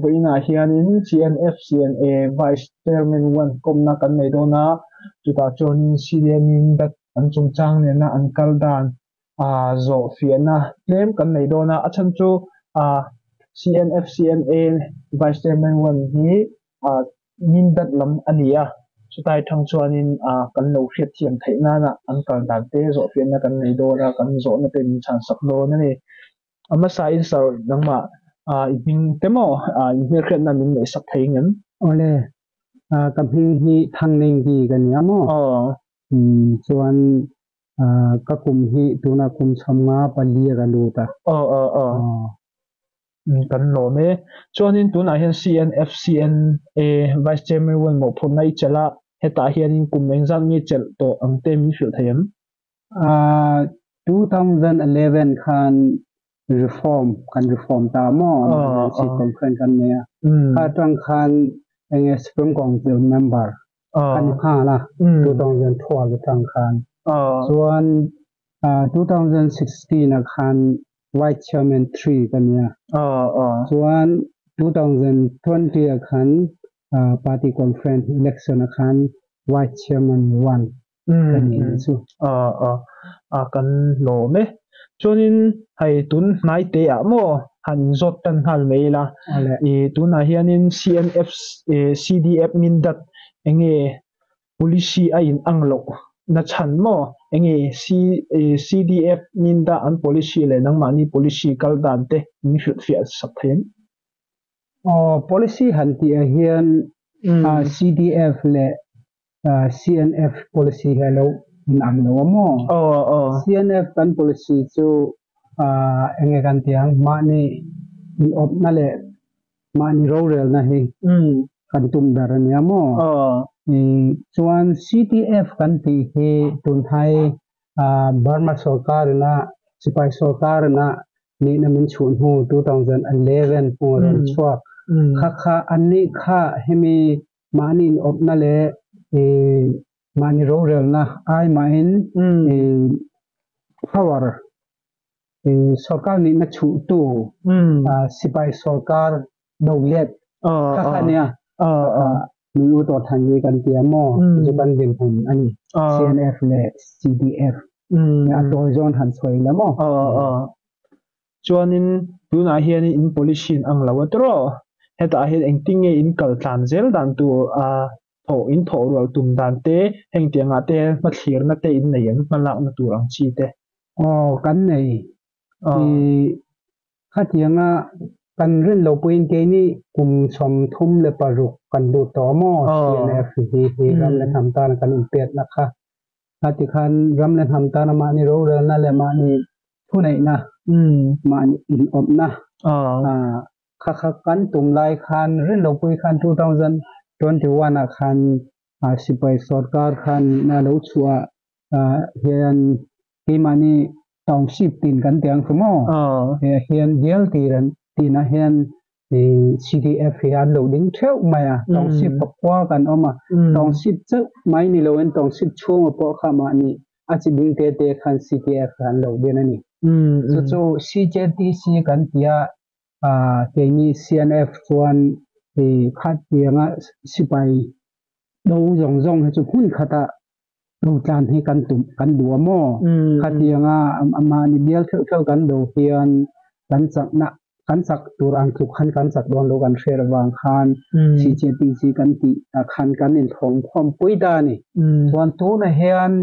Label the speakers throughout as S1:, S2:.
S1: Vawiinah hianin CNFCNA Vice Chairman one kawmna kan nei dawn a, chutah chuanin CDM-in dat an chungchang nena an kal dan zawh fiahna tlem kan nei dawn a, a chhan chu CNFCNA Vice Chairman one hi min dat lam a ni a, chutai thang chuanin kan lo hriatthiam theih nana an kal dan te zawh fiahna kan nei dawn a, kan zawhna te min chhan sak dawn a ni. A hmasa in sir nangmah i hming te maw i hmelhriatna min neih sak thei ngem?
S2: Awle, ka hming hi Thangnenggi ka nia maw? Chuan ka kum hi tunah kum chhawmnga pali a ka lut a.
S1: Aw aw aw. Kan lawm e. Chuanin tunah hian CNFCNA Vice Chairman wan mawhphurhna i chelh a, hetah hianin kum engzat nge chelh tawh ang te min hrilh thei em?
S2: 2011 khan reform kan reform ta maw emergency conference kan nei a kha atang khan enge Supreme Council member kan nghal a 2012 atang khan chuan 2016 ah khan Vice Chairman 3 ka nia chuan 2020 ah khan party conference election ah khan Vice Chairman 1 ka ni ang chu.
S1: A kan lawm e. Chuanin hei tun hnai te ah maw han inzawt tan nghal mai ila. I tunah hianin CNF CDF Mindat enge policy a in ang loh na chhan maw enge CDF Minda an policy leh nangmahni policy kal dan te min hrilhfiah sak thei em?
S2: Aw policy han tih ah hian CDF leh CNF policy hi a lo inang lo a maw? CNF kan policy chu enge kan tih ang mahni inawpna leh mahni rorelna hi kan tum ber a nia maw? Chuan CTF kan tih hi tunhai Burma sorkarina sipai sorkarina nihna min chhuh hnu 2011 hnu a rawn chhuak kha kha annih kha hemi Mahni inawpna leh mahni rorelna ai mahin power sorkar nihna chhuhtu sipai sorkar do let kha kha nia min u tawh than hi kan tia maw chu kan dinhmun a ni CNF leh CDF a tawi zawn han sawi la maw.
S1: Chuanin tunah hian in policy in ang lo a tiraw? Hetah hian engtin nge in kal tlan zel dan tur a thawh in thawh rual tum dan te, heng tiangah te hmathlirna te in nei em hmalakna tur ang chi te?
S2: Aw kan nei. I khatianga kan rin lo puiin keini kum 36 kan lut tawh maw CNF hi hi ram leh hnam tana kan inpekna kha. Khati khan ram leh hnam tana mahni rorelna leh mahni thuneihna, mahni inawpna kha kha kan tum lai khan rinlopui khan 2021 ah khan sipai sorkar khan nihna lo chhuah hian keimahni township tin kan ti ang chu maw? Hian bial tir an tinah hian CDF hi an lo ding theuh mai a, township pakua kan awm a, township chauh mai ni loin township chhunga pawh kha mahni a chi ding te te khan CDF hi an lo din a ni. Chu chu CJTC kan ti a, keini CNF chuan khatianga sipai do zawng zawng hi chu hmun khatah rotlan hi kan tum kan duh a maw? Khatianga mahni bial theuh theuh kan do hian kan chakna kan chak tur ang tluk khan kan chak dawn lo kan hriat avang khan CJPC kan tih ah khan kan inthawm khawm pui ta a ni. Chuan tunah hian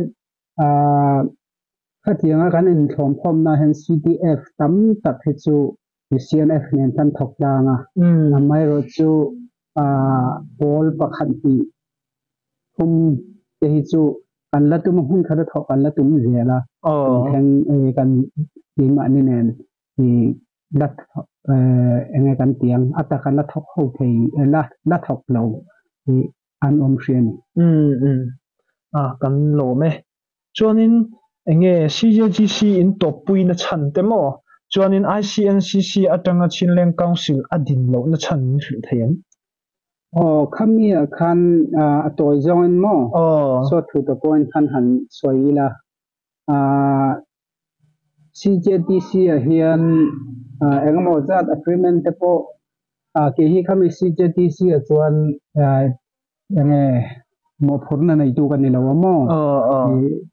S2: khatianga kan inthawm khawmna hian CDF tam tak hi chu CNF nen kan thawk tlang a, amaherawhchu pawl pakhat hnih thum te hi chu kan la tum a, hmun khat a thawh kan la tum zel a, tun thleng kan keimahni nen la enge kan ti ang, a taka la thawk ho thei la thawk lo hi an awm hria a ni.
S1: Kan lawm e. Chuanin enge CJGC in tawppuina chhan te maw? Chuanin ICNCC atanga Chinleng Council a din lohna chhan min hrilh thei em?
S2: Aw, khami ah khan a tawi zawngin maw? Saw thu te pawhin khan han sawi ila. CJTC ah hian engemaw zat agreement te pawh A ke hi khami CJTC a chuan enge mawhphurhna neitu ka ni lo a maw?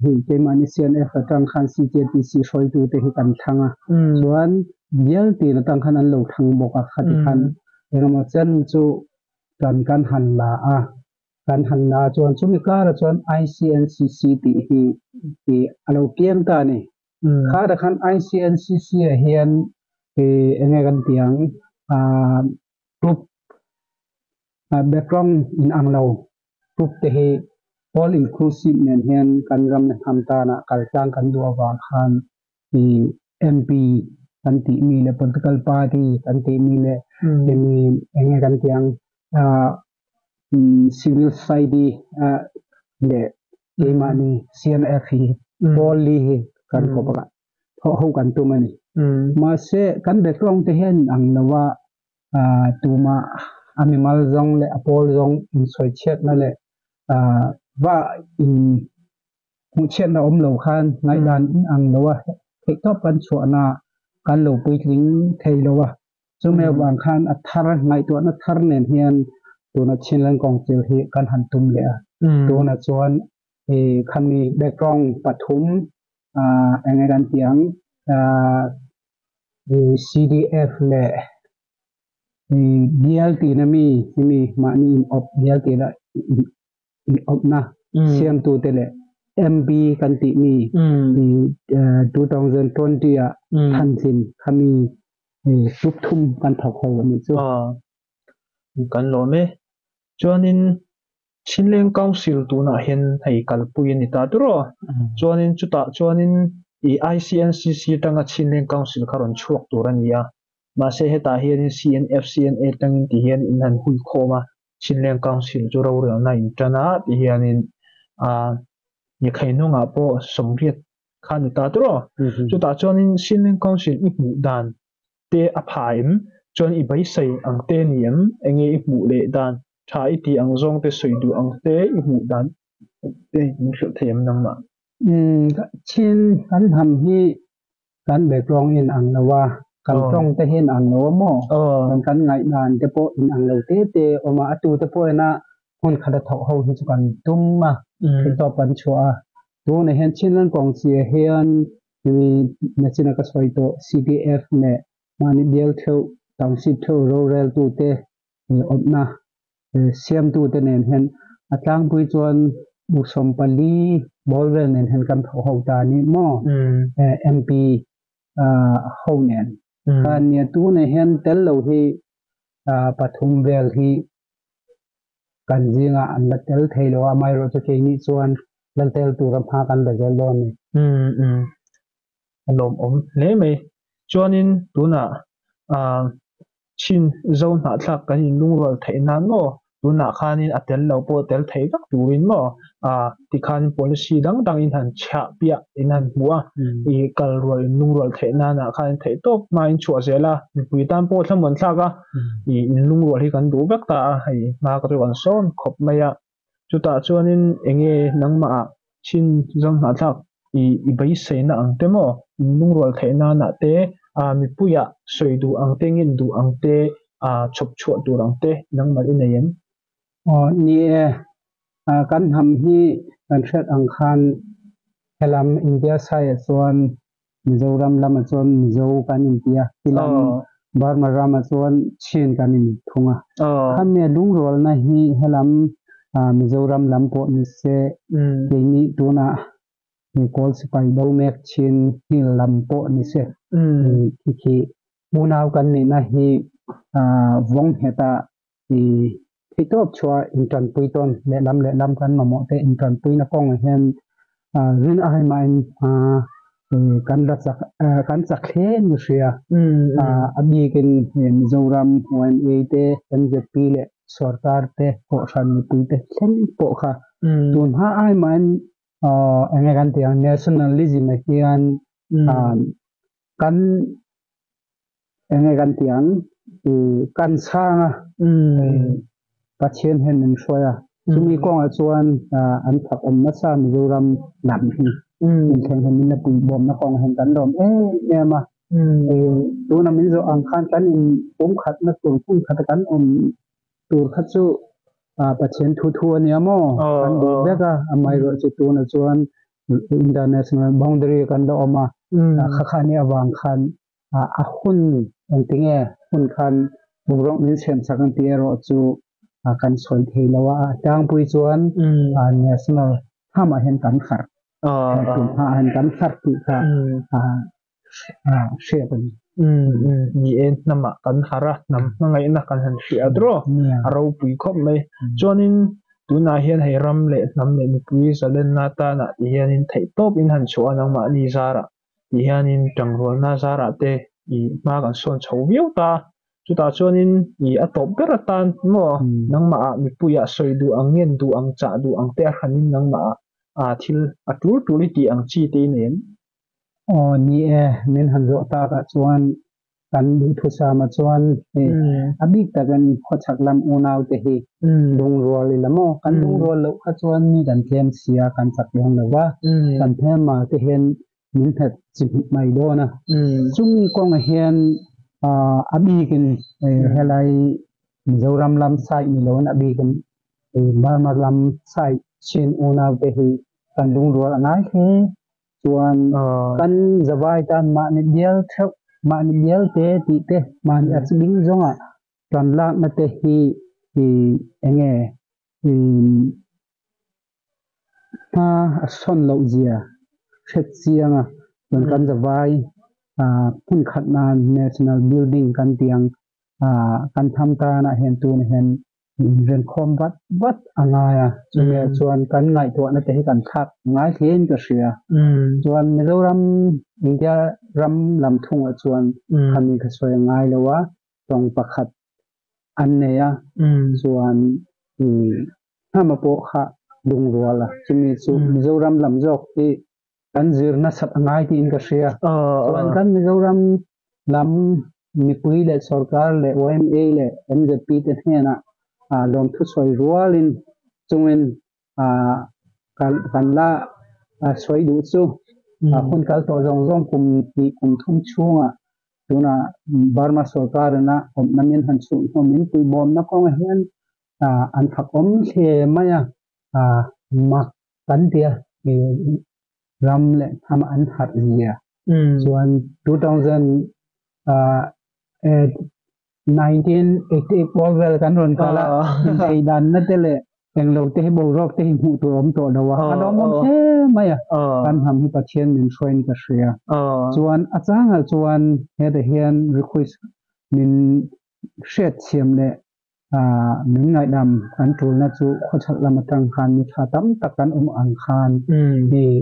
S2: Hei keimahni CNF atang khan CJTC hruaitu te hi kan thlang a, chuan bial tin atang khan an lo thlang bawk a, khati khan engemaw chen chu kan kan han la a, kan han la chuan chumi karah chuan ICNCC tih hi a lo piang ta a ni. Kha khan ICNCC ah hian enge kan tih ang group background in ang lo group te hi all inclusive nen hian kan ram leh hnam tana kal tlang kan duh avang khan MP kan tih mi leh political party kan tih mi leh emi enge kan tih ang civil society leh keimahni CNF hi pawl li hi kan kawp a thawh ho kan tum a ni. Mahse kan background te hian ang lo a tumah a mimal zawng leh a pawl zawng insawichhiatna leh va in hmuhchhiatna awm lo khan ngaihdan in ang lo a theihtawp kan chhuahna kan lo puitling thei lo a. Chumi avang khan a thar ngaihtuahna thar nen hian tuna Chinland Council hi kan han tum leh a. Tunah chuan khami background pathum enge kan tih ang CDF leh bial tina mi hemi mahni in awp bial tina in awpna siamtute leh MB kan tih mi 2020 ah thantlin khami group thum kan thawk ho a nih chu.
S1: Kan lawm e. Chuanin Chinleng Council tunah hian hei kalpui a ni ta tur aw. Chuanin chutah chuanin i ICNCC tanga Chinleng Council kha rawn chhuak tur a ni a. Mahse hetah hianin CNF, CNA tangin ti hian in han hui khawm a, Chinleng Council chu rorelna in tan a ti hianin ni khainungah pawh sawmriat kha a ni ta tur aw. Chutah chuanin Chinleng Council i hmuh dan te a pha em? Chuan i beisei ang te ni em? Enge i hmuh leh dan tha i tih ang zawng te sawi duh ang te i hmuh dan te min hrilh thei em nangmah?
S2: Chin kan hnam hi kan background in ang lo a, kan tawng te hi in ang lo a maw? Kan kan ngaihdan te pawh in ang lo te te awm a, a tu te pawh ina hmun khat a thawk ho hi chu kan tum a, theihtawp kan chhuah a. Tunah hian Chinland kawngchia hian hemi nachina ka sawi tawh CDF leh mahni bial theuh, township theuh roreltute awmna siamtute nen hian a tlangpui chuan bu sawmpali ball vel nen hian kan thawk ho ta a ni maw? MP ho nen. Khan nia tunah hian tel lo hi pathum vel hi kan zingah an la tel thei lo a, amaherawhchu keini chuan la tel tura hma kan la zel dawn a ni.
S1: A lawmawm hle mai. Chuanin tunah Chin zo hnahthlak kan inlungrual theih nan maw? Tunah khanin a tel lo pawh tel thei vek turin maw? Tikhanin policy dang dang in han chhiah piah in han hmu a, i kal rual inlungrual theih nanah khan theih tawp hma in chhuah zel a, mipui tan pawh thlamuan thlak a, i inlungrual hi kan duh vek ta a, hei hma ka chu kan sawn khawp mai a. Chutah chuanin enge nangmahah Chin zo hnahthlak i i beiseina ang te maw, inlungrual theih nanah te, mipuiah sawi duh ang te, ngin duh ang te, chhawp chhuah tur ang te nangmah i nei em?
S2: Aw ni e, kan hnam hi kan hriat ang khan helam India side ah chuan Mizoram lamah chuan Mizo kan inti a, tilam Burma ramah chuan Chin kan in thung a. Khami lungrualna hi helam Mizoram lam pawh ni se, keini tunah Kawl sipai bo mek Chin hill lam pawh ni se, khi khi unau kan nihna hi vawng ngheta theihtawp chhuah intanpui tawn lehlam lehlam kan mamawh te intanpuina kawngah hian rin ai mahin kan la chak kan chak hle ni hria a bikin Mizoram YMA te MZP leh sorkar te kohhran mipui te thleng pawh kha tun hma ai mahin enge kan tih ang nationalism ah hian kan enge kan tih ang kan chhang a Pathian hian min hruai a chumi kawngah chuan an fak awm nasa Mizoram lam hi min thleng hian min la puibawmna kawngah hian kan lawm em em a. Tuna min zawh ang khan kan in pumkhatna tur hmun khata kan awm tur kha chu Pathian thu thu a nia maw? Kan duh vek a, amaherawhchu chu tuna chuan international boundary kan la awm a, kha kha nih avang khan a hun engtinge hun khan boruak min siam chak ang tih erawh chu kan sawi thei lo a, a tlangpui chuan national hamah hian kan harh, tum hmaah hian kan harh tih kha hriat a ni.
S1: Ni e, hnamah kan harh a, hnam hmangaihna kan han hria draw, a ropui khawp mai. Chuanin tunah hian hei ram leh hnam leh mipui zalenna atana ti hianin theihtawp in han chhuah a nangmahni zarah ti hianin tangrualna zarah te i hma kan sawn chho viau ta. Chutah chuanin i a tawp ber atan maw nangmahah mipuiah sawi duh ang ngen duh ang chah duh ang te a hranin nangmahah thil a tul tul i tih ang chi te i nei em?
S2: Aw ni e, min han zawh takah chuan kan duhthusama chuan hei a bik takin khawchhak lam unaute hi lungrual ila maw? Kan lungrual loh kha chuan mi kan tlem si a, kan chak dawn lo va, kan hmelma te hian min hmet chi hmut mai dawn a. Chumi kawngah hian a bikin helai Mizoram lam side ni loin a bikin Burma lam side Chin unaute hi kan lungrual a ngai hle. Chuan kan zavai tan mahni bial theuh, mahni bial te tih te, mahni a chibing zawngah tan lakna te hi enge hma a sawn loh zia hret chiang a. Chuan kan zavai hmun khat nan national building kan tih ang kan tham tanah hian tunah hian Inrenkhawm vat vat a ngai a, chumi chuan kan ngaihtuahna te hi kan thlak ngai hlein ka hria. Chuan Mizoram, India ram lam thungah chuan khami ka sawi a ngai lo a, tawng pakhat an nei a, chuan hnama pawh kha lungrual a, chumi chu Mizoram lam zawk hi kan zir nasat a ngai tiin ka hria. Chuan kan Mizoram lam mipui leh sorkar leh YMA leh MZP te hnenah lawmthu sawi rualin chungin kan la sawi duh chu hun kal tawh zawng zawng kum hnih kum thum chhungah tunah Burma sorkar ina awmna min han chhuh hnu min puibawmna kawngah hian an fakawm hle mai a, mak Kan tia ram leh hnam an harh zia chuan 2019 pawl vel kan rawn kal a, inchei danna te leh englo te hi boruak te hi hmuh tur a awm tawh lo a, a lawmawm hle mai a, kan hnam hi Pathian min hruaiin ka hria. Chuan a changah chuan hetah hian request min hriatthiam leh Min ngaihdam kan tulna chu khawchhak lam atang khan mi tha tam tak kan awm ang khan hei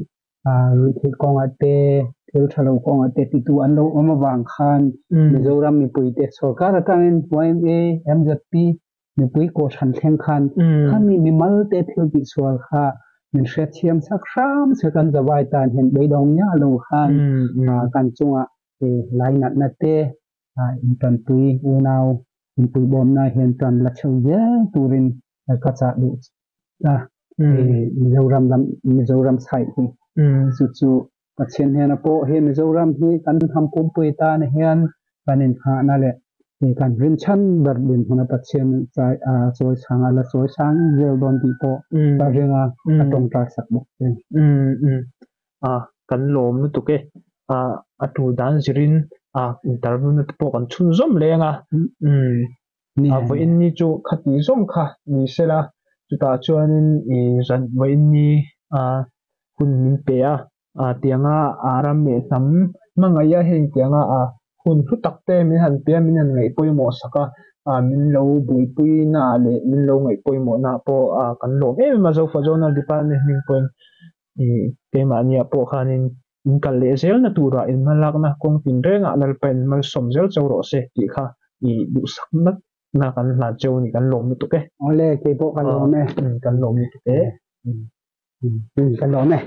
S2: ruihtheih kawngah te thil tha lo kawngah te titu an lo awm avang khan Mizoram mipuite sorkar atangin YMA, MZP mipui kohhran thleng khan khami mimal te thil tihsual kha min hriatthiam chak hram se kan zavai tan hian beidawng miah lo khan kan chungah lainatna te Intanpui unau inpuibawmna hian tan la chho zel turin ka chah duh a, Mizoram lam Mizoram side hi chu chu Pathian hnena pawh he Mizoram hi kan hnam pumpui tan hian kan inghahna leh kan rinchhan ber dinhmuna Pathian chawi sang a la chawi sang zel dawn tih pawh ka ring a, ka tawngtai sak bawk che.
S1: Kan lawm lutuk e. A tul dan zirin interview na te pawh kan chhun zawm leng a. Vawiin ni chu khati zawm kha ni sela chutah chuanin zan vawiin ni hun min pe a. Tianga ram leh hnam hmangaih a heng tianga hun hlu tak te min han pe a min han ngaih pawimawh sak a. Min lo buaipui naah leh min lo ngaih pawimawh naah pawh kan lawm em em a Zofa Zonal Department hming pawhin Keimahniah pawh khanin in kal leh zelna turah in hmalakna kawng tinrengah Lalpa in malsawm zel cho rawh se tih kha i duhsak natna kan hlan cheu a ni, kan lawm lutuk e.
S2: Awle, kei pawh ka lawm e.
S1: Kan lawm lutuk e.
S2: Kan lawm e.